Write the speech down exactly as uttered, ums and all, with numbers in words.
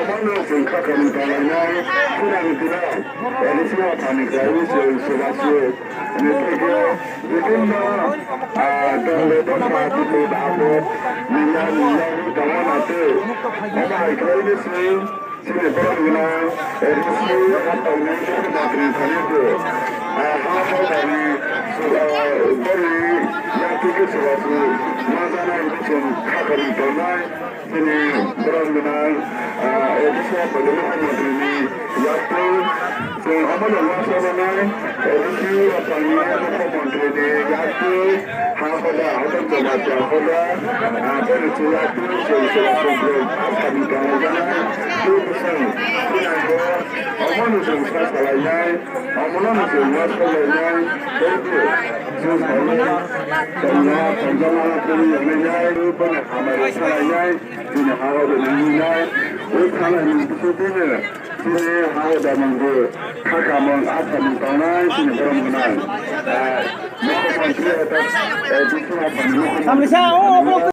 Omono chwng kha kwrwng tonglainai, khunani tino, A D C aphani kaiwi chwng swbaswk ni theke bibinno, ah, dole dopha, bipod apod, miya miya wngwi tongma natwi. Omo hai khlaiwi chwng chini borok gwnang A D C aphani mukhyamantri thani bo, ah, ha haudani, ah, boni yaktwi khe swbaswk ma janai hwnwi chwng kha kwrwng tongnai. Chini borok gwnang, ah, A D C aphani mukhyamantri ni yaktwi chwng omono ma sabanai, A D C aphani mukhyamantri ni yaktwi ha hoda, hoda jamatia hoda, ah, boni chwng yaktwi chwng chwng chwng asani tonglaijana, tei bwswng thinango omono chwng sa salainai, omono chwng ma salainai, tei bo chwng salai tongma, tongma tongma tongma tongma tongma hamari salainai. Chini ha o de nang nai, o thanai ni bisingo chini ha o da nang bo, kha kamang asa ni tongnai chini borok gwnang. Ah, mukhyamantri ata, eh, bising asa ni mukhyamantri. Tamrisa, o, o, o.